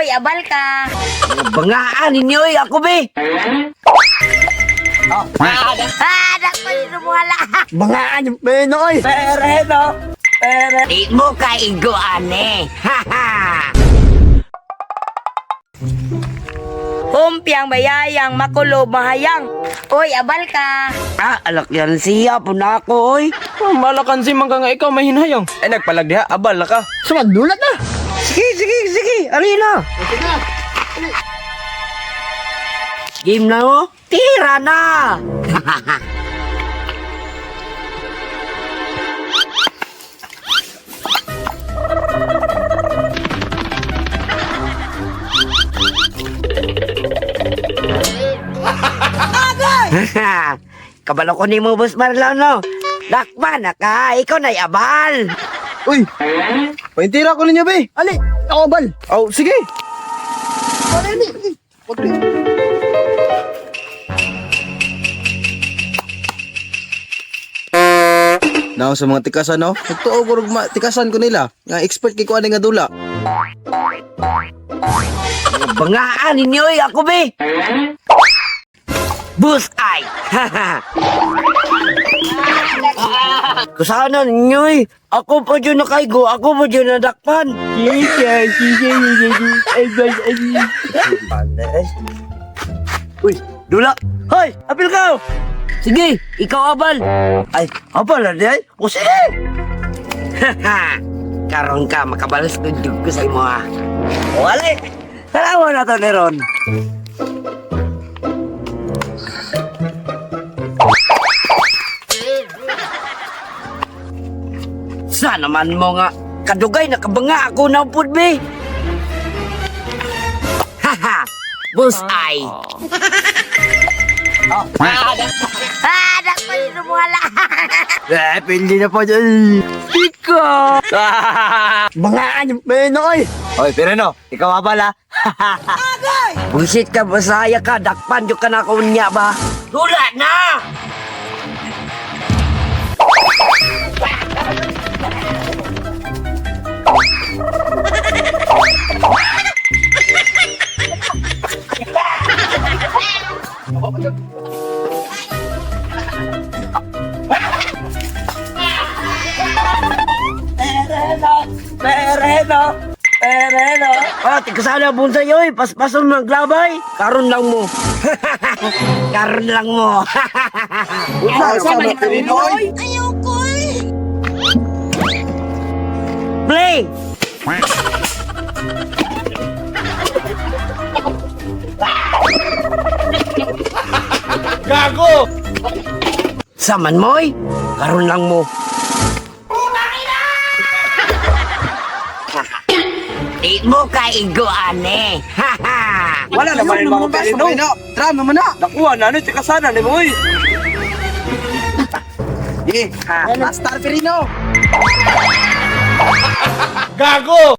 Oy, abal ka. Bangaan ninyo oy, ako be. Ah, dakpan ni wala. Bangaan yung peno oy. Pereno. Pere. Di mo kaigo ane. Ha ha. Humpiang bayayang makulo mahayang. Oy, abal ka. Ah, alak yan siya po na ako oy. Malakan si mangga nga ikaw mahinayang. Ay nagpalag diha, abal na ka. Sumadulat na. Sige, sige, sige. Alina. Game na oh. Tira na. Kabalo ko ni mo, Boss Marlon, no? Lakman na ka, ikaw na'y abal. Uy! Paintira ko ninyo, be. Ali, ako bal. Oh, sige. Now sa mga tikasan no, nagtuo ko rug tikasan ko nila nga expert kay ko ani nga dula. Bangaan ninyo, oy, ako be. Bullseye! Kasana ninyo, oy. Ako pa dyan nakaigo, ako pa dyan nadakpan. Uy, dula. Hoy, apil ka! Sige, ikaw abal. Ay, abal na di ay. O sige! Karon ka, makabalas ko jud ko sa imo ha. Wala. Tanawa na to ni Ron. Sana man mo nga. Kadugay nakabanga ako na pud be. Haha. Bullseye. Ah, dakpan ni wala. Eh, pili na po dyan. Ika! Bangaan yung peno oy. Oy, pero no, ikaw abal ha. Busit ka, basaya ka, dakpan yung ka na kunya ba? Wala na! Pereno! Pereno! Ah, tika sana bonsai oy, paspason ng glabay. Karon lang mo. Karon lang mo. Sama Perino oy. Play! Gago! Saman mo oy. Karon lang mo. Di mo kaigo ane. Wala naman yung mga Perino. Tara naman na. Nakuha na ni tikasan ni mo oy. Sige, Master Perino. Gago!